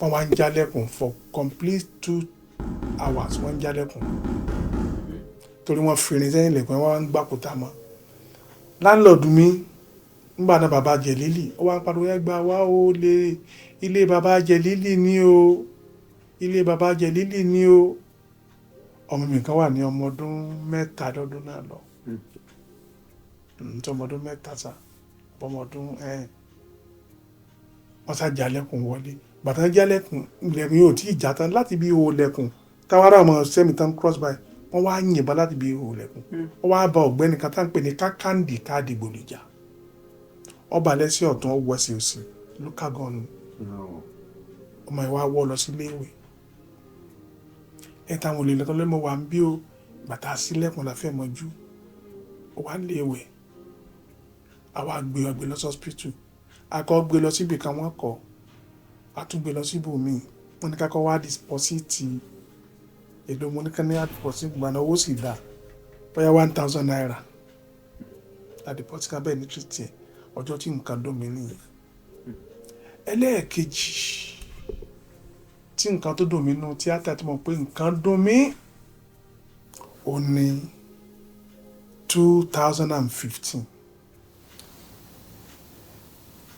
Wọ́n wá ń jálẹ̀kùn for complete 2 hours. Wọ́n ń jálẹ̀kùn torí wọ́n fi irin sẹ́yìn lẹ̀kùn, wọ́n wá ń gbàkúta mọ́. Landlord mi nígbà náà, bàbá Jẹ̀lílì, ó wá ń pariwo, "Ẹ gbà wá o, lè ilé bàbá Jẹ̀lílì ní o, ilé bàbá Jẹ̀lílì ní o." Ọmọ mi kan wà ní ọmọ ọdún 3 lọ́dún náà lọ, tí ọmọ ọdún 3 sá, ọmọ ọdún ẹ̀. Wọ́n sá jálẹ̀kùn wọlé. Bàtà jálẹ̀kùn, ilẹ̀kùn yóò tí ì já tán láti bí ihò lẹ̀kùn táwọn ará ọmọ sẹ́mi tán cross by. Wọ́n wá yìnbọn láti bí ihò lẹ̀kùn. Wọ́n wá bá ọ̀gbẹ́ni kan tá à ń pè ní Kákàndì káàdì gbòlìjà. Ọba lẹ́sẹ̀ ọ̀tún, ọwọ́ ẹsẹ̀ òsì, local gun. Ọmọ ìwà wọ́ lọ sílé ìwé ẹ. Táwọn olè lọ́tọ́ lẹ́mọ̀ wà ń bí o. Bàtà sílẹ̀kùn la fẹ́ mọ́jú, ó wà lé ìwẹ̀. Àwa gbé ọgbẹ́ lọ sí akọ́, gbé lọ síbì kan, wọ́n kọ́, a tún gbé lọ síbòmíì. Wọ́n ní ká kọ́ wá deposit. Èlò mo ní ká ní deposit gbàná, owó sì dá bóyá ₦1,000 la deposit ká bẹ́ẹ̀ ní treat ẹ̀. Ọjọ́ tí nǹkan dùn mí nìyẹn. Ẹlẹ́ẹ̀kejì tí nǹkan tó dùn mí nínú tíátà tí mo pé nǹkan dùn mí, ó ní 2015.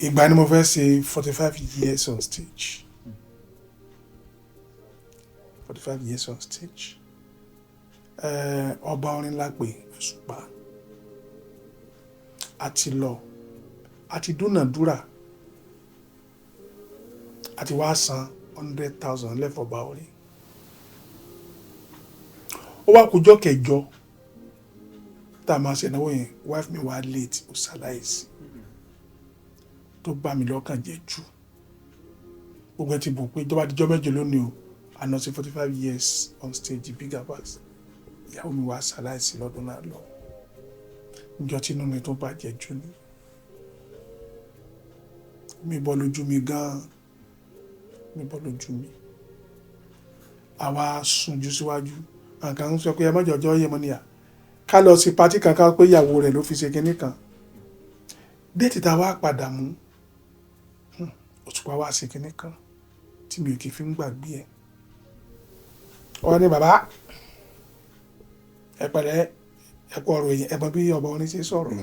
Ìgbà ni mo fẹ́ ṣe 45 years on stage, 45 years on stage. Ọba orin la pè Òṣùpá. A ti lọ, a ti dúnàdúrà, a ti wá san 100,000 lẹ́fọ̀ọ́ba orin. Ó wá kújọ́ kẹjọ tá a máa ṣe ìnáwó yẹn, wife mi wá late, ó ṣaláìsí. Tó bá mi lọ́kàn jẹ́ jù, gbogbo ẹ ti bò pé ìjọba àdìjọ́ mẹ́jọ lónìí o, àná sí 45 years on stage, Big Abbas. Ìyàwó mi wá ṣaláìsí lọ́dún náà lọ. Níjọ́ tí inú mi tó bàjẹ́ jù ni, mi bọ́ lójú mi gan-an, mi bọ́ lójú mi. Àwa sunjú síwájú. Àǹkà ń sọ pé ẹ má jọjọ́ yẹ mọ́ níyà ká lọ sí party kan, ká pé ìyàwó rẹ̀ ló fi ṣe kinní kan. Date tá a wá padà mú, Òṣùpá wá ṣe kinní kan tí mi ò kì í fi ń gbàgbé ẹ̀. Wọ́n ní, "Bàbá, ẹ pẹ̀lẹ́, ẹ kú ọ̀rọ̀ èyàn." Ẹ mọ bí ọba orin ṣe sọ̀rọ̀.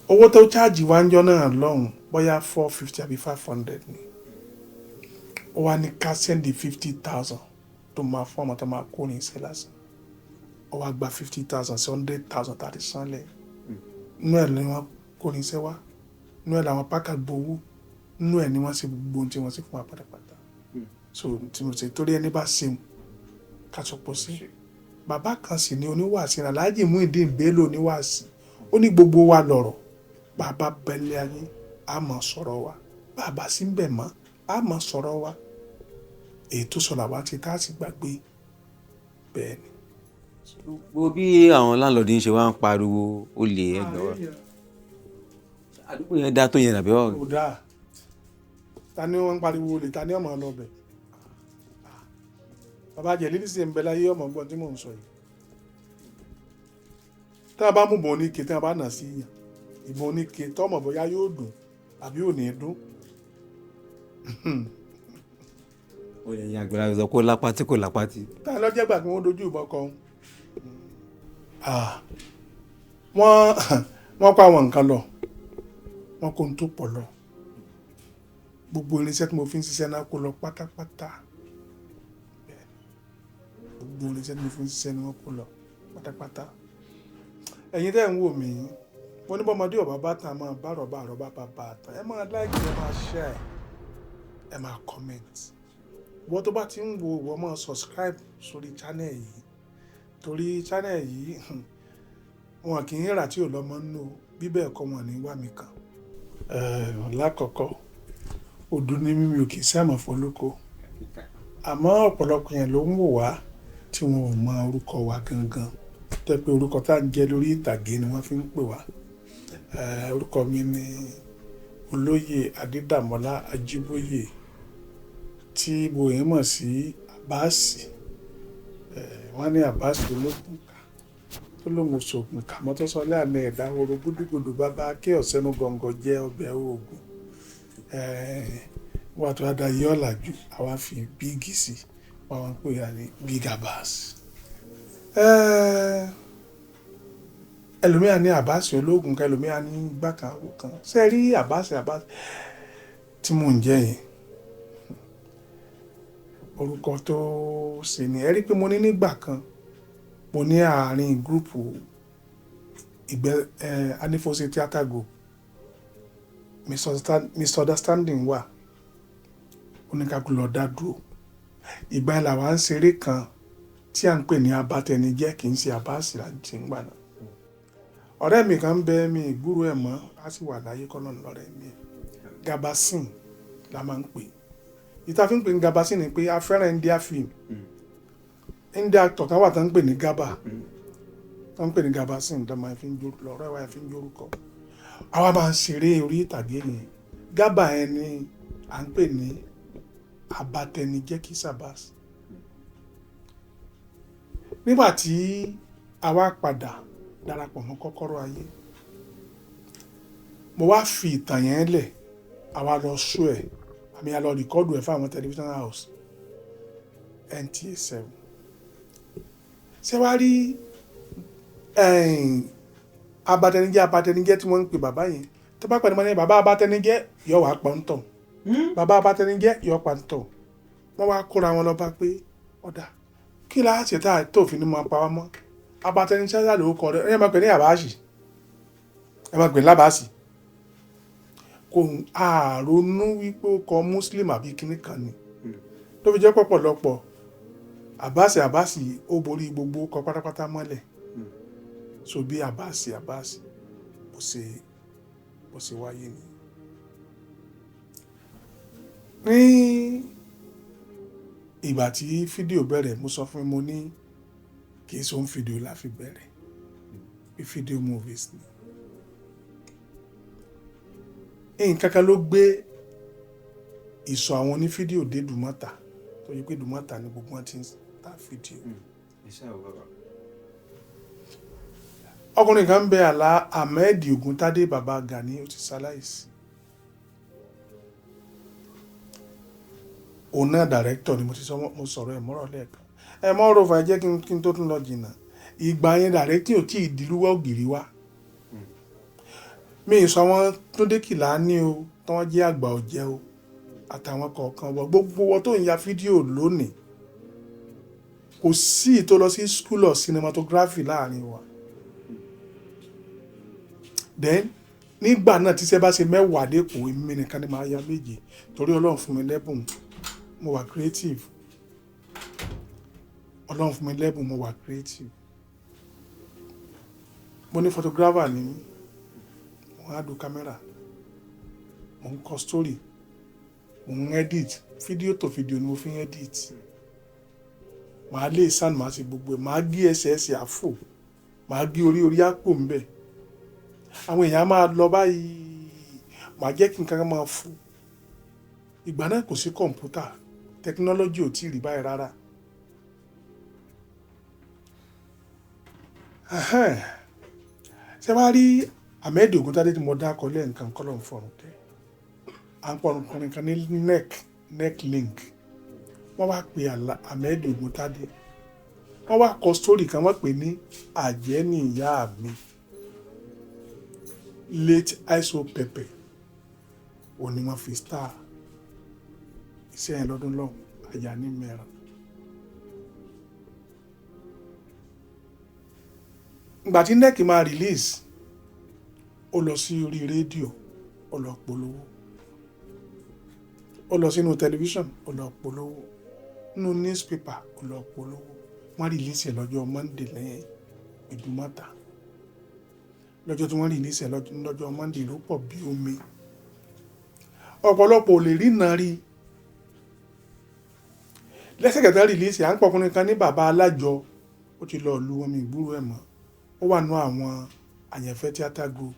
Owó tó charge wá ń jọ náà lọ́hùn, bóyá 450 àbí 500 ni. Ó wá ní ká send 50,000 tó máa fún ọmọ tó máa kó ní iṣẹ́ lásán. Ó wá gba 50,000 sí 100,000 tàbí sanlẹ̀. Inú ẹ̀ ni wọ́n kó ní iṣẹ́ wá, inú ẹ̀ làwọn pákà gbowó, inú ẹ̀ ni wọ́n ṣe gbogbo ohun tí wọ́n ṣe fún wa pátápátá. So tí mo ṣe torí ẹni bá ṣeun ká sọ pọ̀ sí bàbá kan sì ní oníwàásí, Alhaji Muideen Bello oníwàásí. Ó ní gbogbo wa lọ̀rọ̀ bàbá bẹ̀lẹ̀ ayé, a máa sọ̀rọ̀ wa. Bàbá sí ń bẹ̀ mọ́, a máa sọ̀rọ̀ wa. Èyí tó sọ̀rọ̀ àwa ti tá a sì gbàgbé bẹ́ẹ̀ ni. Gbogbo bí àwọn landlord ń ṣe wá ń pariwo olè, ẹgbẹ́ wa, àdúgbò yẹn dá tó yẹn nàbí wọ́n? Kò dáa. Ta ni wọ́n ń pariwo olè? Ta ni ọmọ lọ bẹ̀? Bàbá Jẹ̀lílì sì ń bẹ láyé, ọmọ gbọ́n tí mò ń sọ yìí. Tá a bá mú ìbọn oníke, tí a bá nà sí yàn ìbọn oníke, tọmọ bóyá yóò dùn àbí ò ní dùn. Ó lè yan àgbàlagbà sọ kó lápá tí kò lápá tí. Ta ló jẹ́ gbà kí wọ́n dojú ìbọn kọ? Wọ́n kó àwọn nǹkan lọ, wọ́n kó ohun tó pọ̀ lọ. Gbogbo irinṣẹ́ tí mo fi ń ṣiṣẹ́ náà kó lọ pátápátá. Gbogbo irinṣẹ́ tí mo fi ń ṣiṣẹ́ ni wọ́n kó lọ pátápátá. Ẹ̀yin tẹ́ ń wò mí, mo ní bọ́mọdé ọ̀bá bá tàn máa bá àròbá, àròbá bá bá tàn. Ẹ máa like, ẹ máa share, ẹ máa comment. Ìwọ tó bá ti ń wo, ìwọ máa subscribe sórí channel yìí, torí channel yìí, wọn kì í rà tí ò lọ́mọ nínú. Bí bẹ́ẹ̀ kọ́, wọn ní wá mi kàn. Lákọ̀ọ́kọ́, òdú ní mímí ò kì í sàmọ̀ fọlọ́kọ, àmọ́ ọ̀pọ̀lọpọ̀ yẹn ló ń wò wá tí wọn ò mọ orúkọ wa gangan, tó jẹ́ pé orúkọ tá à ń jẹ́ lórí ìtàgé ni wọ́n fi ń pè wá. Orúkọ mi ni Olóyè Adédàmọ́lá Ajíbóyè, tí gbogbo èèyàn mọ̀ sí Àbáàsì. Wọ́n ní Àbáàsì ológun kà tó lóun ò sògùn kà mọ́, tó sọ lé àná ẹ̀dá oró gúdúgúdú, bàbá kí ọ̀sẹ́nu gọ̀ǹgọ̀ jẹ́ ọbẹ̀ oògùn. Wà tó dáa yí ọ̀làjú, àwa fi Big sí, wọ́n wá ń pè é ní Big Abbas. Ẹlòmíà ní Abbas ológun kan, ẹlòmíà ní gbàkan àwò kan. Ṣé ẹ rí Abbas Abbas tí mò ń jẹ́ yẹn? Orúkọ tó ṣe ni ẹ rí pé mo ní nígbà kan, mo ní àárín group ìgbẹ́ Anífowóṣe Theatre Group, misunderstanding wà, oníkàkú lọ dá dúró. Ìgbà yẹn làwa ń ṣeré kan tí à ń pè ní abatẹnijẹ́, kì í ṣe Abbas láti ń gbà náà. Ọ̀rẹ́ mi kan ń bẹ, mi ìgbúrò ẹ̀ mọ́, á sì wà láyé kọ́nà lọ́rẹ́ mi ẹ̀. Gabasin la máa ń pè. Ìta fi ń pè ní Gabasin ni pé a fẹ́ràn India film. India actor kan wà tó ń pè ní Gaba, tó ń pè ní Gabasin, tó máa fi ń jó lọ́rẹ́ wa fi ń jórúkọ. Àwa máa ń ṣeré orí ìtàgé yẹn. Gaba yẹn ni à ń pè ní abatẹnijẹ́ kí Abbas. Nígbà tí àwa padà darapọ̀ mọ́ Kọ́kọ́rọ́ Ayé, mo wá fi ìtàn yẹn lẹ̀, àwa lọ show ẹ̀, àmì a lọ record ẹ̀ fún àwọn television house NTA 7. Ṣé wàá rí abatẹnijẹ́ abatẹnijẹ́ tí wọ́n ń pè bàbá yẹn, tó bá pàdé mọ́ ní bàbá abatẹnijẹ́ yọ wá pọ́ńtọ̀, bàbá abatẹnijẹ́ yọ pàǹtọ̀. Wọ́n wá kóra wọn lọ bá pé ọ̀dà kí la ṣe tá a tó fi ní mọ pa wá mọ́ abatẹnijẹ́ ṣáà ló kọ rẹ, ẹ máa pè ní àbáṣì, ẹ máa pè ní lábàásì. Kò àrònú wípé ó kọ muslim àbí kíní kan ni tó fi jẹ́ pọ̀pọ̀lọpọ̀ àbáṣì àbáṣì ó borí gbogbo kọ pátápátá mọ́lẹ̀. So bí àbáṣì àbáṣì bó ṣe wáyé ni. Ní ìgbà tí fídíò bẹ̀rẹ̀, mo sọ fún mo ní kì í ṣe òun fídíò la fi bẹ̀rẹ̀, bí fídíò movies ni. Nǹkan kan ló gbé ìsọ̀ àwọn onífídíò dé Dùmọ̀tà, tó yẹ pé Dùmọ̀tà ni gbogbo wọn ti ń ta fídíò. Ọkùnrin kan ń bẹ, Àlá Ahmed Ògúntádé, bàbá Gani, ó ti ṣaláìsí. Òun náà director ni, mo ti sọ, mo sọ̀rọ̀ ẹ̀ mọ́rọ̀ lẹ́ẹ̀kan. Ẹ mọ́ rò fà jẹ́ kí n tó tún lọ jìnnà. Ìgbà yẹn directing ò tí ì dirúwọ́ ògiri wá. Mi ì sọ wọn Túndé Kìlání o, tí wọ́n jẹ́ àgbà ọ̀jẹ̀ o, àtàwọn kọ̀ọ̀kan wọ gbogbo wọn tó ń ya fídíò lónìí. Kò sí ìtò lọ sí school of cinematography láàrin wa. Then nígbà náà tí iṣẹ́ bá ṣe mẹ́wàá lẹ́kọ̀ọ́, èmi nìkan ni màá ya méje torí Ọlọ́run fún mi lẹ́bùn, mo wà creative. Ọlọ́run fún mi lẹ́bùn, mo wà creative. Mo ní photographer ni mí, mo ń handle camera, mo ń kọ story, mo ń edit fídíò tó fídíò ni mo fi ń edit. Màá lé sound, màá ṣe gbogbo ẹ̀, màá gé ẹsẹ̀ ẹsẹ̀ àfò, màá gé orí orí àpò ń bẹ̀. Àwọn èèyàn á máa lọ báyìí, màá jẹ́ kí nǹkan máa fò. Ìgbà náà kò sí kọ̀ǹpútà, tẹkinọ́lọ́jì ò tí ì rí báyìí rárá. Ṣé wàá rí Ahmed Ògúntádé tí mo dákọ lẹ́ẹ̀kan kọ́ ló ń fọ̀rùn kẹ́? À ń pọ̀rùn kọrin kan ní neck link. Wọ́n wá pe Ahmed Ògúntádé. Wọ́n wá kọ story kan, wọ́n pè ní Àjẹ́ ni ìyá mi. Late Iso Pepe òun ni wọ́n fi star iṣẹ́ yẹn lọ́dún lọ́hùn, àyà ní mẹ́rin. Ìgbà tí NEC máa release, ó lọ sí orí rédíò, ó lọ polówó. Ó lọ sínú tẹlifíṣàn, ó lọ polówó. Nínú newspaper, ó lọ polówó. Wọ́n release ẹ̀ lọ́jọ́ Monday lẹ́yìn Ìdúmọ̀tà. Lọ́jọ́ tí wọ́n release ẹ̀ lọ́jọ́ Monday ló pọ̀ bí omi. Ọ̀pọ̀lọpọ̀ ò lè rí iná rí. Lẹ́sẹ̀kẹsẹ̀ release, à ń pọkùnrin kan ní bàbá alájọ, ó ti lọ lu omi ìgbúrò ẹ̀ mọ́. Ó wà nínú àwọn àyànfẹ́ theatre group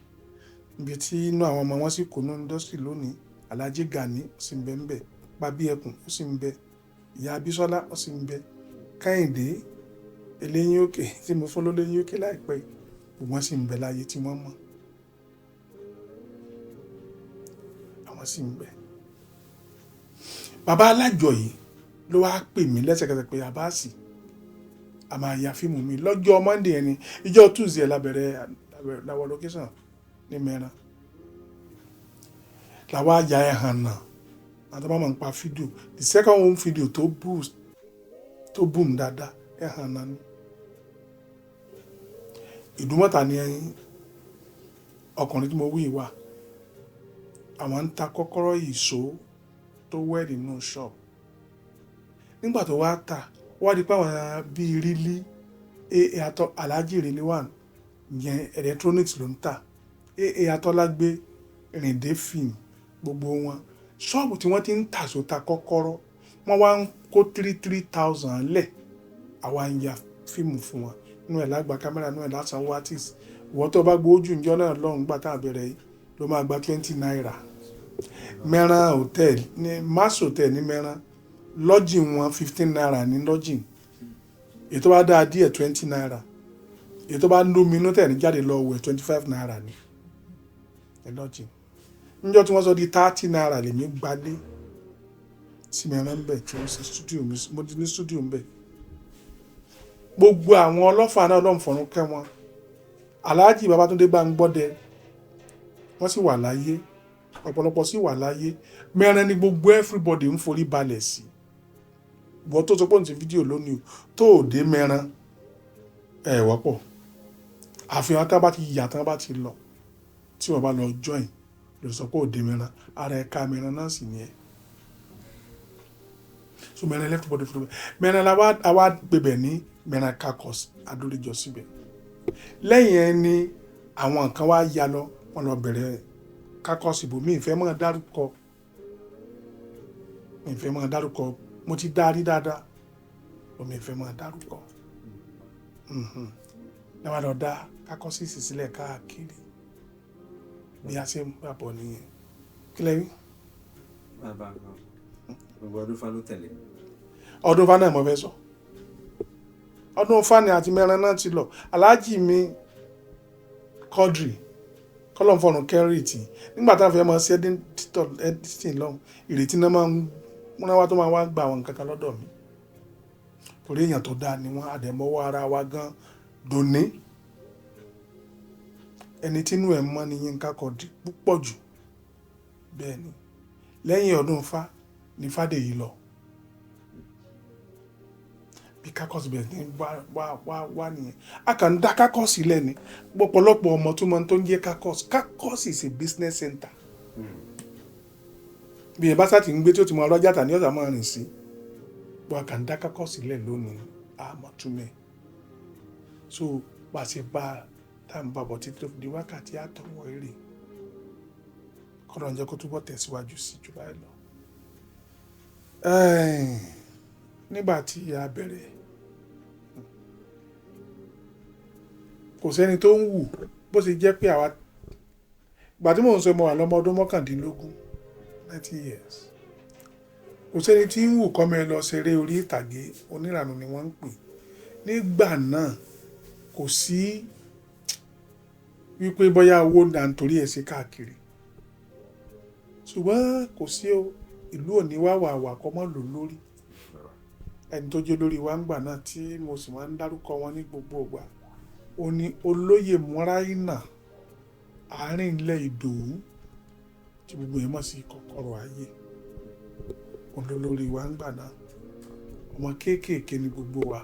níbi tí inú àwọn ọmọ wọn sì kó nínú industry lónìí. Alhaji Gani ó sì ń bẹ ń bẹ, Pabi Ẹkùn ó sì ń bẹ, Ìyá Bísọ́lá ó sì ń bẹ, Kẹ́hìndé Eléyín Òkè tí mo fún lóléyín òkè láìpẹ́, gbogbo wọn sì ń bẹ láyé tí wọ́n mọ̀. Àwọn sì ń bẹ. Bàbá alájọ yìí ló wá pè mí lẹ́sẹ̀kẹsẹ̀ pé, "Àbáàsì, a máa ya fíìmù mi lọ́jọ́ Monday." Ẹni ìjọ Tuesday lábẹ̀rẹ̀ làwọn location ní Mẹ́ran, làwọn àyà ẹ̀ hàn náà àti wọn máa ń pa fídíò. The second home video tó boost, tó boom dáadáa, ẹ̀ hàn náà ni. Ìdúmọ̀tà ni ọkùnrin tí mo wí wà. Àwọn ń ta kọ́kọ́rọ́ ìṣó tó wẹ̀ nínú shop. Nígbà tó wá tà, ó wá di pé àwọn bíi rílí aa atọ Alhaji Rílí one yẹn, electronics ló ń tà, aa Atọ́lágbé, Rìndé Film, gbogbo wọn, ṣọ́ọ̀bù tí wọ́n ti ń tà sóta kọ́kọ́rọ́, wọ́n wá ń kó 3,000 lẹ̀. Àwa ń ya fíìmù fún wọn nínú ẹ̀, lágbà kámẹ́rà nínú ẹ̀, lásanwó artist. Ìwọ́n tó bá gbowó jù níjọ́ náà lọ́hùn gbà tá a bẹ̀rẹ̀ yìí ló máa gba ₦20. Mẹ́ràn Hotel ní Mass Hotel ní Mẹ́ràn, lodging wọn, ₦15 ní lodging. Èyí tó bá dáa díẹ̀, ₦20. Èyí tó bá lómi inú tẹ̀ ní jáde lọ wẹ̀, ₦25 ní lodging. Níjọ́ tí wọ́n sọ di ₦30, lèmi gbalé tí mẹ́ràn ń bẹ̀ tí wọ́n ṣe studio mi. Mo ti ní studio ń bẹ̀. Gbogbo àwọn ọlọ́fà náà, Ọlọ́run fọ̀run kẹ́ wọn, Alhaji Babatunde Bámgbọ́dẹ, wọ́n sì wà láyé, ọ̀pọ̀lọpọ̀ sì wà láyé. Mẹ́rin ni gbogbo everybody ń forí balẹ̀ sí. Wọ́n tó sọ pé òun ti fídíò lónìí o, tó ò dé mẹ́ran ẹ̀ wọ́pọ̀, àfihàn tá a bá ti yà tán bá ti lọ, tí wọ́n bá lọ join lè sọ pé òde mẹ́ran ara ẹ̀ka mẹ́ran náà sì ni ẹ̀. So mẹ́ran everybody forí balẹ̀ mẹ́ran la wá gbébẹ̀ ní Mẹ́ran Kakọ́s adóríjọ síbẹ̀. Lẹ́yìn ẹ ní àwọn kan wá ya lọ, wọ́n lọ bẹ̀rẹ̀ kakọ́s ìbò. Mi ìfẹ́ máa dárúkọ, mi ìfẹ́ máa dárúkọ. Mo ti dárí dáadáa, mi ìfẹ́ máa dárúkọ. Lẹ́wọ̀n lọ dá kakọ́sì sílẹ̀ káàkiri. Bí a ṣe ń gbàbọ̀ nìyẹn. Kí lẹ́yìn. Bàbá, gbogbo ọdún fa ló tẹ̀lé. Ọdún fa náà mo fẹ́ sọ. Ọdún fani àti mẹ́ran náà ti lọ. Aláàjì mi Quadri, kọ́lọ́nfọ̀nù kẹ́rìtì, nígbà táwọn fẹ́ máa ṣe editing lọ́hùn, ìrètí náà máa ń múná wá tó máa wá gba àwọn nǹkan kan lọ́dọ̀ mi, torí èèyàn tó dáa ni wọ́n. Àdẹ̀mọ́wọ́ ara wa gan dòní. Ẹni tínú ẹ̀ mọ́ ni Yínká Quadri púpọ̀ jù. Bẹ́ẹ̀ ni lẹ́yìn ọdún fa ní Fádèyí lọ, bí kákọ́sì bẹ̀rẹ̀ ní wá wá wá wá nìyẹn. A kàn ń dá kákọ́sì lẹ̀ ní ọ̀pọ̀lọpọ̀ ọmọ tó máa tó ń jẹ́ kákọ́sì. Kákọ́sì is a business center. Bí ẹ bá sá ti ń gbé tí ó ti mọ ọlọ́jà tà ní ọ̀sà máa rìn sí bó, a kàn ń dá kákọ́sì lẹ̀ lónìí, àmọ́ túmẹ̀. So bá a ṣe bá a tá à ń bàbọ̀ títí tó fi di wákàtí àtọwọ́ èrè, kọ́nà jẹ́ kó túbọ̀ tẹ̀síwájú sí jù báyìí lọ. Nígbà tí a bẹ̀rẹ̀, kò sẹ́ni tó ń wù bó ṣe jẹ́ pé àwa. Ìgbà tí mò ń sọ, mo wà lọ́mọ ọdún 19, 90 years. Kò sẹ́ni tí ń wù kọ́mọ ẹ lọ ṣeré orí ìtàgé, oníranù ni wọ́n ń pè nígbà náà. Kò sí wípé bóyá owó náà nítorí ẹ̀ ṣe káàkiri, ṣùgbọ́n kò sí o. Ìlú òní wá wà wà kọ́ mọ́ lò lórí ẹni tó jẹ́ lórí wa ń gbà náà, tí mo sì máa ń dárúkọ wọn ní gbogbo ìgbà, ó ní Olóyè Múráìnà Àárín Ilẹ̀ Ìdòwú, tí gbogbo yẹn mọ̀ sí Kọ́kọ́rọ́ Ayé. Òun ló lórí wa ń gbà náà. Ọmọ kéékèèké ni gbogbo wa,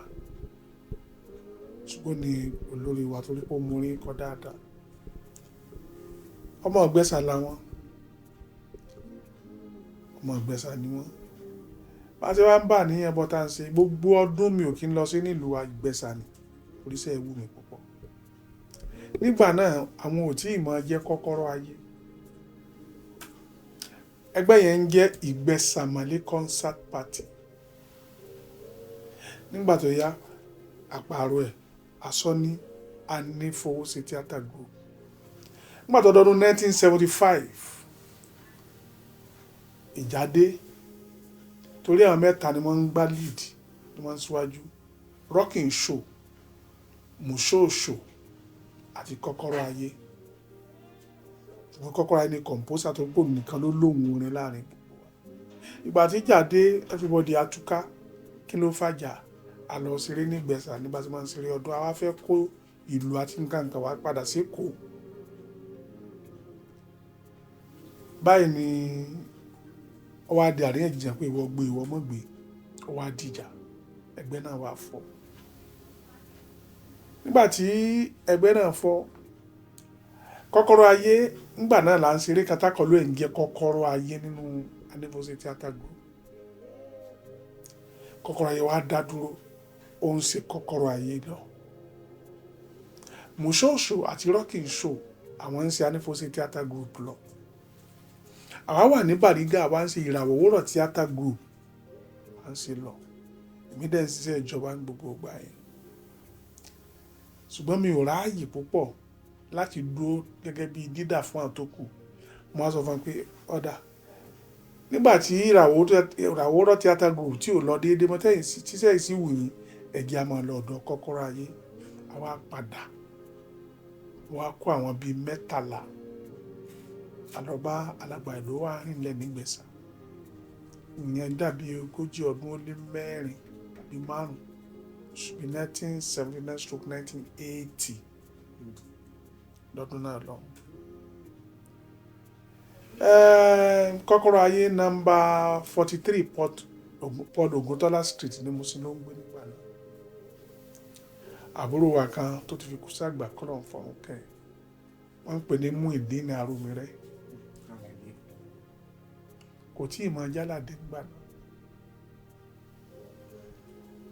ṣùgbọ́n ní olórí wa, torí pé ó mú orin kọ dáadáa. Ọmọ Ọ̀gbẹ́sà làwọn, ọmọ Ọ̀gbẹ́sà ni wọ́n. Bá a ṣe wá ń bà ní ẹbọ tá à ń ṣe gbogbo ọdún, mi ò kí ń lọ sí nílùú Ìgbẹ́sà ni oríṣẹ́ ewu mi púpọ̀ nígbà náà. Àwọn ò tí ì mọ jẹ́ Kọ́kọ́rọ́ Ayé. Ẹgbẹ́ yẹn ń jẹ́ Ìgbẹ́sàmálé Concert Party. Nígbà tó yá, àpààrọ̀ ẹ̀ asọ́ ní Anífowóṣe Theatre Group. Nígbà tó dọdún 1975, ìjà dé, torí àwọn mẹ́ta ni wọ́n ń gbá lead, ni wọ́n ń síwájú: Rocking Show, Mushoosho àti Kọ́kọ́rọ́ Ayé. Ṣùgbọ́n Kọ́kọ́rọ́ Ayé ni composer, tó gbòòrò nìkan ló lóhùn orin láàrin gbogbo wa. Ìgbà tí ìjà dé, everybody atúká. Kí ló fàjà? A lọ ṣeré nígbẹ̀sà nígbà tí wọ́n ń ṣeré ọdún. Àwa fẹ́ kó ìlú àti nǹkan kan wá padà sékòó. Báyìí ni ó wá di àríyànjiyàn pé ìwọ gbé, ìwọ mọ̀ gbé. Ó wá dìjà, ẹgbẹ́ náà wá fọ́. Nígbà tí ẹgbẹ́ náà fọ́, Kọ́kọ́rọ́ Ayé nígbà náà là ń ṣeré katakọ̀lú ẹ̀ ń jẹ́ Kọ́kọ́rọ́ Ayé nínú Anífowóṣe Theatre Group. Kọ́kọ́rọ́ Ayé wá dá dúró, ó ń ṣe Kọ́kọ́rọ́ Ayé lọ. Mùsọ́ọ̀ṣù àti Rocking Show àwọn ń ṣe Anífowóṣe Theatre Group lọ. Àwa wà ní Bàrígà, àwa ń ṣe Ìràwọ̀ Òwúrọ̀ Theatre Group à ń ṣe lọ. Èmi dẹ̀ ń ṣiṣẹ́ ìjọba ní gbogbo ìgbà yẹn. Ṣùgbọ́n mi ò ráàyè púpọ̀ láti dúró gẹ́gẹ́ bí dídà fún àwọn tó kù. Mo wá sọ fún wọn pé ọ̀dà, nígbà tí Ìràwọ̀ Òwúrọ̀ Theatre Group tí ò lọ déédéé mọ́, tẹ́yìn sí tíṣẹ́ yìí sì wù yín, ẹ jẹ́ a máa lọ ọ̀dọ̀ Kọ́kọ́rọ́ Ayé. Àwa padà, wọ́n á kó àwọn bíi 13. A lọ bá alàgbà ìlú wa rìnlẹ̀ nígbẹ̀sà. Ìyẹn dàbí 34 tàbí 35, bí 1979/1980 lọ́dún náà lọ. Kọ́kọ́rọ́ Ayé nọ́mbà 43 Paul Oguntola Street ní Mushin ló ń gbé nígbà náà. Àbúrò wa kan tó ti fi kú ságbà, kọ́lọ̀ ń fọ̀run kẹ́ ẹ̀, wọ́n ń pè ní Muideen Aromire. Kò tí ì mọ Jálàdé nígbà náà.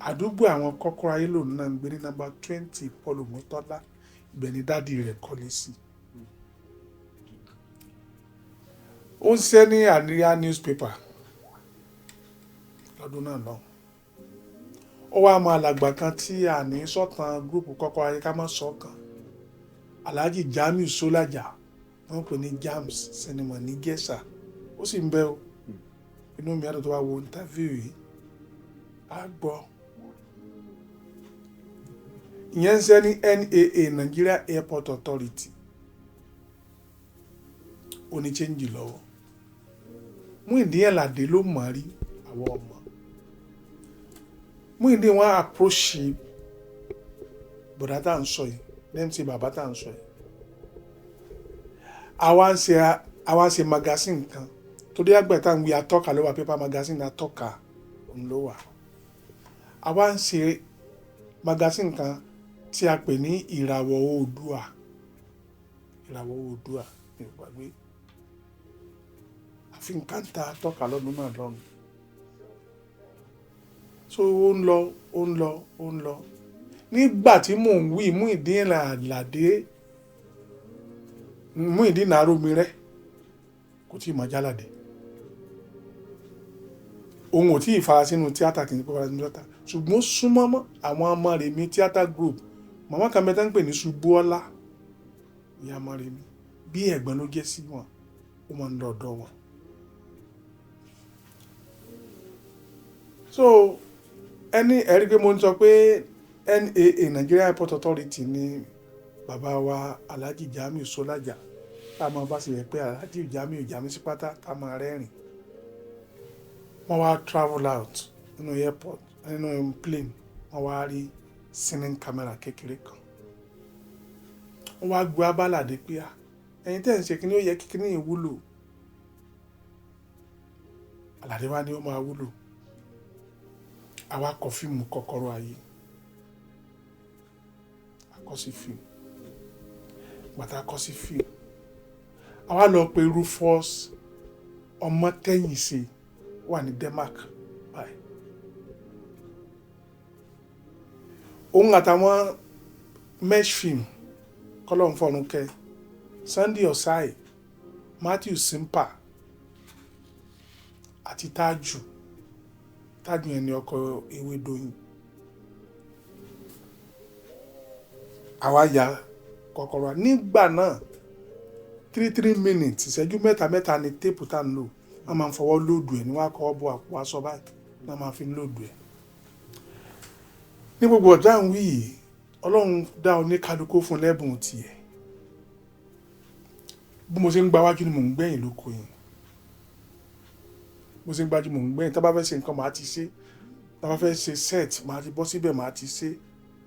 Àdúgbò àwọn Kọ́kọ́rọ́ Ayé lòun náà ń gbé ní nọ́mbà 20 Paul Oguntola. Ibẹ̀ ni dádì rẹ̀ kọ́lé sí. Ó ń ṣiṣẹ́ ní Àríyá newspaper lọ́dún náà lọ. Ó wá mọ alàgbà kan tí a ní sọ̀tàn gúrúùpù Kọ́kọ́rọ́ Ayé ká má sọ̀kan. Alhaji Jamiu Sọ́lájà, wọ́n ń pè ní Jams Cinema ní Gẹ̀ṣà. Ó sì ń bẹ o. Inú mi á dùn tó bá wo interview yìí. Á gbọ́. Ìyẹn ń ṣiṣẹ́ ní NAA, Nigeria Airport Authority. Ó ní change lọ́wọ́. Muyideen Alade ló mọ̀ rí, àwọn ọmọ. Muyideen wọ́n approach bọ̀dá tá à ń sọ yìí, lẹ́yìn tí bàbá tá à ń sọ yìí. Àwa ń ṣe magazine kan torí àgbẹ̀ tá à ń wí Atọ́ka ló wà, paper magazine Atọ́ka òun ló wà. Àwa ń ṣe magazine kan tí a pè ní Ìràwọ̀ Oòduà. Ìràwọ̀ Oòduà ní ìgbàgbé. Àfi nǹkan ta Atọ́ka lọ́dún náà lọ́run. So ó ń lọ, ó ń lọ, ó ń lọ. Nígbà tí mò ń wí Muyideen Alade, Muyideen Aromire kò tí ì mọ Jálàdé. Òun ò tí ì fara sínú tíátà, kì í ṣe pé fara sínú tíátà. Ṣùgbọ́n ó súnmọ́ mọ́ àwọn ọmọ rẹ̀ mi theatre group. Màmá kan bẹ tán ń pè ní Ṣubúọ́lá, ìyá ọmọ rẹ̀ mi. Bí ẹ̀gbọ́n ló jẹ́ sí wọn, ó máa ń lọ ọ̀dọ̀ wọn. So ẹni ẹ̀rí pé mo ń sọ pé NAA, Nigeria Airport Authority ni bàbá wa Alhaji Jamiu Sọ́lájà, tá a máa bá sì rẹ̀ pé Alhaji Jamiu Jamiu sí pátá, tá a máa rẹ́rìn. Wọ́n wá travel out nínú airport, nínú plane, wọ́n wá rí cine camera kékeré kan. Wọ́n wá gbé abálàdé pé à, ẹ̀yin tẹ́ ẹ̀ ń ṣe kíní, ó yẹ kí kíní yìí wúlò. Àlàdé wá ní ó máa wúlò. Àwa kọ fíìmù Kọ́kọ́rọ́ Ayé. A kọ sí fíìmù. Ìgbà tá a kọ sí fíìmù, àwa lọ pe Rufus Ọmọtẹ́yìnṣe wà ní Denmark báyìí. Òun àtàwọn mesh film kọ́lọ́n fọ̀run kẹ́, Sunday Osai, Matthew Simpa àti Tájù. Tájù yẹn ni ọkọ Ewédọyìn. Àwa ya Kọ́kọ́rọ́ Ayé. Nígbà náà 3 minutes, ìṣẹ́jú mẹ́ta mẹ́ta ni téèpù tá ń lò. Wọ́n máa ń fọwọ́ lóòdù ẹ̀ ní wọ́n á kọ́ bọ́ àpò aṣọ báyìí, wọ́n máa fi lóòdù ẹ̀. Ní gbogbo ọ̀dọ́ à ń wí yìí, Ọlọ́run dá oníkálukú fún lẹ́bùn tiẹ̀. Bí mo ṣe ń gba wájú ni mò ń gbẹ̀yìn lóko yìí. Mo ṣe ń gbájú, mò ń gbẹ̀yìn. Tá bá fẹ́ ṣe nǹkan, màá ti ṣe. Tá bá fẹ́ ṣe set, màá ti bọ́ síbẹ̀, màá ti ṣe.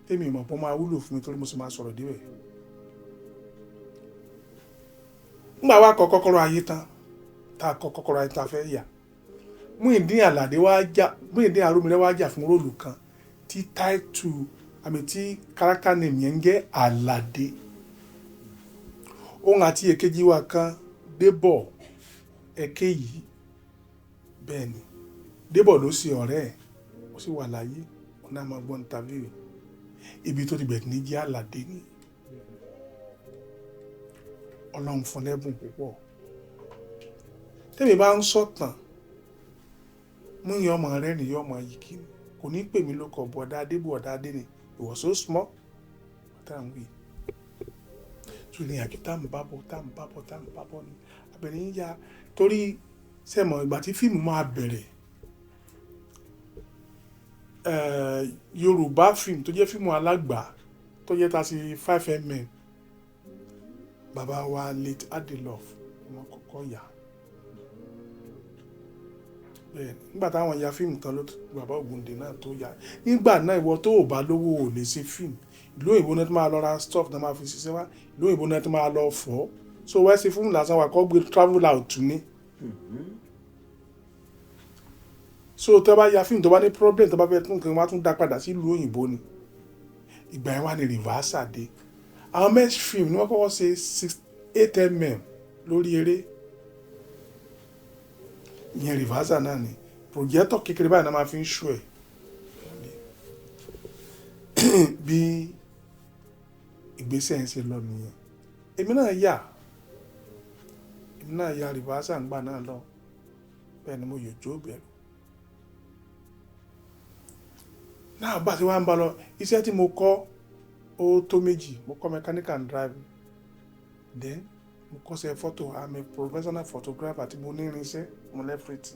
Tèmi ìmọ̀ pọ́n máa wúlò fún mi torí mo sì máa sọ̀rọ̀ débẹ̀. Nígbà wa kọ Kọ́kọ́rọ́ Ayé tán, tá a kọ Kọ́kọ́rọ́ Ayé tá a fẹ́ yà, Muyideen Alade wá jà, Muyideen Aromire wá jà fún role kan tí title àmì tí character name yẹn ń jẹ́ Alade. Òun àti èkejì wa kan, Débọ̀ Ẹ̀kẹ́ yìí, bẹ́ẹ̀ ni, Débọ̀ ló sì ọ̀rẹ́ ẹ̀, ó sì wà láyé, òun náà máa gbọ́ interview. Ibi tó ti bẹ̀rẹ̀ ní jẹ́ Alade ni. Ọlọ́run fún lẹ́bùn púpọ̀. Tẹ́mi bá ń sọ̀tàn, Múyìn ọmọ rẹ̀ ní ọmọ yìí kí ni kò ní pè mí lóko, bọ̀dá Adé, bọ̀dá Adé ni. It was so small tá à ń wí. Tó ní àjò tá à ń bá bọ̀, tá à ń bá bọ̀, tá à ń bá bọ̀ ni abẹ̀rẹ̀ ń ya torí sẹ́mọ̀ ìgbà tí fíìmù máa bẹ̀rẹ̀, Yorùbá fíìmù tó jẹ́ fíìmù alágbà tó jẹ́ 35 mm, bàbá wa late Adelove wọn kọ́kọ́ yà. Bẹ́ẹ̀ nígbà táwọn ya fíìmù tán ló bàbá Ògúndé náà tó yà. Nígbà náà, ìwọ tó ò bá lówó ò lè ṣe fíìmù. Ìlú òyìnbó náà tó máa lọ ra stuff náà máa fi ṣiṣẹ́ wá, ìlú òyìnbó náà tó máa lọ fọ́. So wá ṣe fíìmù lásán wà kọ́ gbé travel out ní. So tó bá ya fíìmù, tó bá ní problem, tó bá fẹ́ tún nǹkan wá tún dá padà sí ìlú òyìnbó ni. Ìgbà yẹn wà ní reversal dé. Àwọn mesh film ni wọ́n kọ́kọ́ ṣe 8 mm lórí eré ìyẹn. Reversal náà ni projector kékeré báyìí náà máa fi ń ṣó ẹ̀. Bí ìgbésẹ̀ yẹn ṣe lọ nìyẹn. Èmi náà yà reversal ńgbà náà lọ. Bẹ́ẹ̀ ni mo yòjó bẹ̀rù náà. Bá ti wá ń bá lọ, iṣẹ́ tí mo kọ́ ó tó méjì. Mo kọ́ mechanical and driving, then mo kọ́ṣẹ́ photo. I'm a professional photographer tí mo ní irinṣẹ́, mo lẹ́fẹ̀rẹ́tì.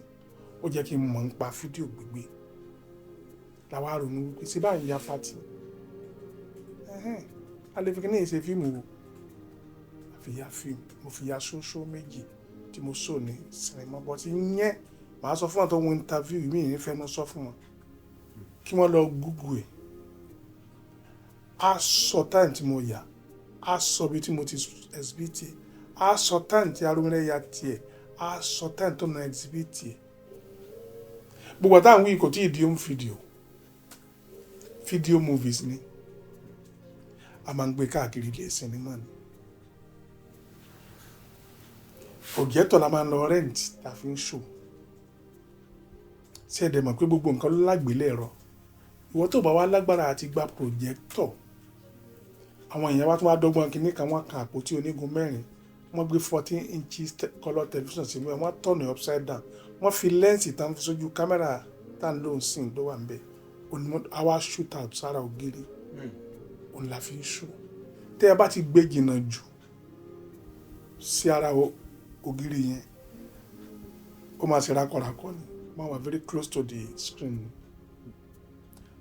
Ó jẹ́ kí n mọ̀ nípa fídíò gbígbé. Làwa ronú wípé ṣé báyìí ya party, a lè fi kíní ṣe fíìmù o. A fi ya fíìmù. Mo fi ya ṣóṣó méjì tí mo sọ ní sinimá bọ́ tí yẹn. Màá sọ fún àwọn tó ń wo interview mi ní fẹ́nu sọ fún wọn kí wọ́n lọ Google ẹ̀. Á sọ time tí mo yà, á sọ bí tí mo ti exhibit ẹ̀, á sọ time tí Arúmírẹ́ ya tiẹ̀, á sọ time tó na exhibit ẹ̀. Gbogbo àtàwọn wíì kò tí ì di home video. Video movies ni a máa ń gbé káàkiri ilé sinimá ni. Projector la máa ń lọ rent tá a fi ń show. Ṣé ẹ dẹ̀ mọ̀ pé gbogbo nǹkan ló lágbélẹ̀rọ? Ìwọ tó bá wá lágbára àti gba projector, àwọn èèyàn wá tún wá dọ́gbọ́n kínní kan. Wọ́n kan àpótí onígun mẹ́rin, wọ́n gbé 14 inches colour television sínú ẹ̀, wọ́n turn it upside down, wọ́n fi lens tán fi sójú kámẹ́rà tá à ń lò ń sìn ló wà ń bẹ̀ onímọ̀ àwa shoot out sára ògiri, òun la fi ń shoot. Tẹ́ ẹ bá ti gbé jìnnà jù sí ara ògiri yẹn, ó máa ṣe rákọ̀rákọ̀ ni, máa wà very close to the screen ni.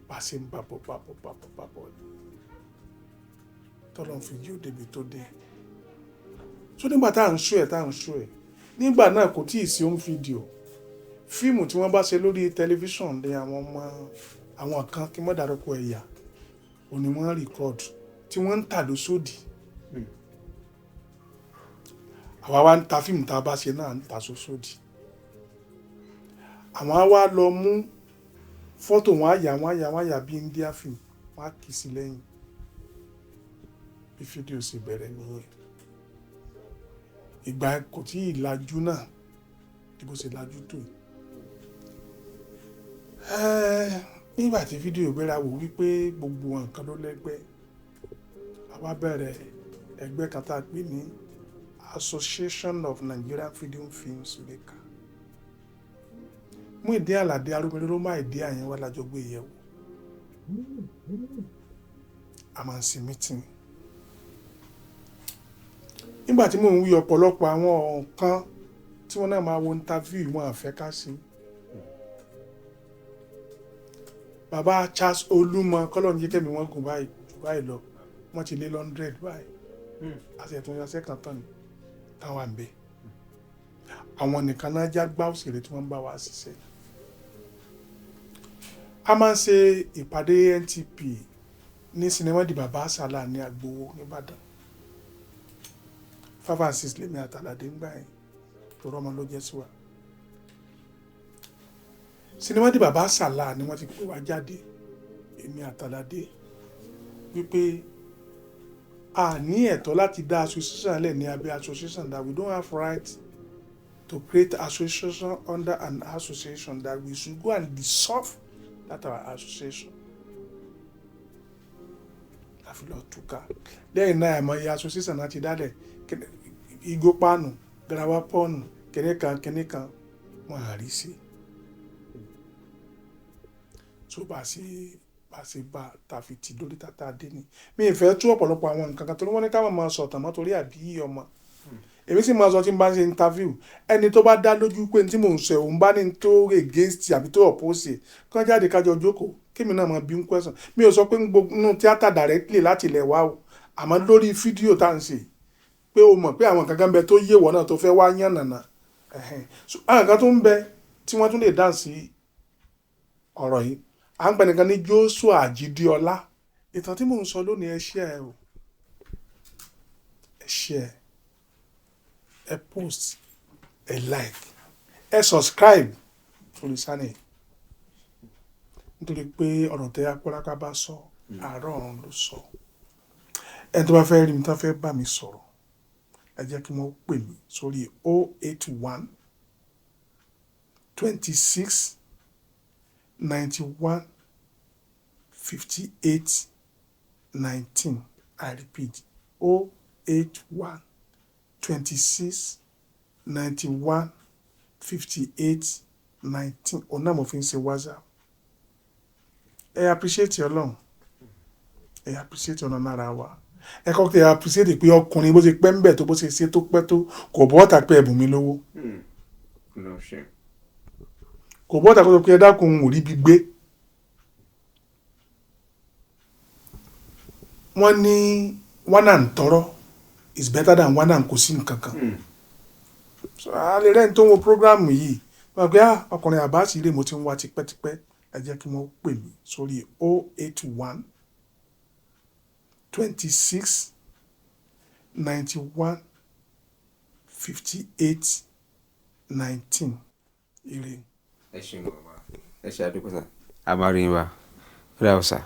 Bá a ṣe ń bàbọ̀ bàbọ̀ bàbọ̀ bàbọ̀ ni tọ́lọ́ fi jí ó débi tó dé. So nígbà tá à ń show ẹ̀, tá à ń show ẹ̀ nígbà náà, kò tíì sí home video. Fíìmù tí wọ́n bá ṣe lórí tẹlifíṣàn ní àwọn ọmọ àwọn kan, kí wọ́n dárúkọ ẹ̀yà, òní wọ́n record tí wọ́n ń tà lóṣòdì. Àwa wá ń ta fíìmù tá a bá ṣe náà, ń ta sóṣòdì. Àwọn á wá lọ mú fọ́tò wọn, á yà, wọn á yà, wọn á yà bí India film, wọn á kì í sí lẹ́yìn. Bí fídíò ṣe bẹ̀rẹ̀ nìyẹn. Ìgbà kò tí ì lajú náà bí bó ṣe lajú tó yìí. Nígbà tí fídíò gbéra, wò wípé gbogbo nǹkan ló lẹ́gbẹ́, àwa bẹ̀rẹ̀ ẹgbẹ́ kan tá a pè ní Association of Nigerian Video Films Maker. Muyideen Alade Aromire ló má ìdí àyẹn wá lájọ gbé yẹ̀wò. A máa ń ṣe meeting. Nígbà tí mò ń wí, ọ̀pọ̀lọpọ̀ àwọn nǹkan tí wọ́n náà máa wo interview wọn àfẹ́ ká sí. Bàbá Charles Olúmọ, kọ́lọ́ọ̀nù jẹ́ kẹ́mi wọ́n gùn báyìí jù báyìí lọ, wọ́n ti lé 100 báyìí. Àti ẹ̀tún ìyàsẹ́ kan tán ni táwa ń bẹ. Àwọn nìkan náà já gbá òṣèré tí wọ́n ń bá wa ṣiṣẹ́. A máa ń ṣe ìpàdé NTP ní sinimá di Bàbá Àsálà ní Agbowó nìbàdàn. 5 and 6 lèmi àtàlàdé ń gbà yẹn, tó rọ́mọ ló jẹ́ sí wa. Sinimá di Bàbá Àsálà ni wọ́n ti pè wá jáde, èmi àtàlàdé, wípé a ní ẹ̀tọ́ láti dá association lẹ̀ ní abẹ́ association, that we don't have right to create association under an association, that we should go and dissolve that our association. Àfi lọ túká. Lẹ́yìn náà, àìmọye association náà ti dálẹ̀, igbó páànù, garawa pọ́ọ̀nù, kìnìkan kìnìkan, wọn à rí sí. Tó bá ṣe bá ta fi tì lórí tata dé ni. Mi ì fẹ́ tú ọ̀pọ̀lọpọ̀ àwọn nǹkan kan torí wọ́n ní ká máa sọ̀tàn mọ́ torí àbí ọmọ. Èmi sì máa sọ tí n bá ń ṣe interview, ẹni tó bá dá lójú pé tí mò ń sọ òun bá ní tó against àbí tó oppose, kán jáde kájọ jókòó, kémi náà máa bí ń question. Mi ò sọ pé nínú tíátà directly láti ilẹ̀ wá o, àmọ́ lórí fídíò tá à ń ṣe, pé o mọ̀ pé àwọn kankan bẹ tó yé wọ̀ náà tó fẹ́ wá yànnànà. Àwọn kan tó ń bẹ tí wọ́n tún lè dáhùn sí ọ̀rọ̀ yìí, à ń pè nìkan ní Joshua Àjídéọlá. Ìtàn tí mò ń sọ lónìí, ẹ share ẹ o, ẹ share ẹ, post ẹ, like ẹ, subscribe sórí channel, nítorí pé ọ̀rọ̀ tẹ Akọ́lápá bá sọ, àárọ̀ ọ̀run ló sọ. Ẹni tó bá fẹ́ rí mi, tó fẹ́ bá mi sọ̀rọ̀, ẹ jẹ́ kí wọ́n pè mí sórí 081 26 91 58 19. I repeat, 081 26 91 58 19. Òun náà mo fi ń ṣe WhatsApp. Ẹ appreciate Ọlọ́run, ẹ appreciate ọ̀nà lára wa. Ẹ kọ́ tẹ appreciate pé ọkùnrin bó ṣe pẹ́ ń bẹ̀ tó, bó ṣe ṣe tó pẹ́ tó, kò bọ́ ọ̀tà pé ẹ̀bùn mi lówó. Kò bọ́ ọ̀tà kó sọ pé ẹ dákun, ò rí bí gbé. Wọ́n ní one and tọrọ is better than one and kò sí nǹkan kan. So a lè rẹ́ni tó ń wo program yìí wọ́n gbé ọkùnrin Abbas ilé mo ti ń wá tipẹ́tipẹ́. Ẹ jẹ́ kí wọ́n pè mí sórí 081 26 91 58 19. Ire. Ẹ ṣeun bàbá, ẹ ṣe àdúgbò sá. A máa rí yín bá. Ó dàbọ̀ sá.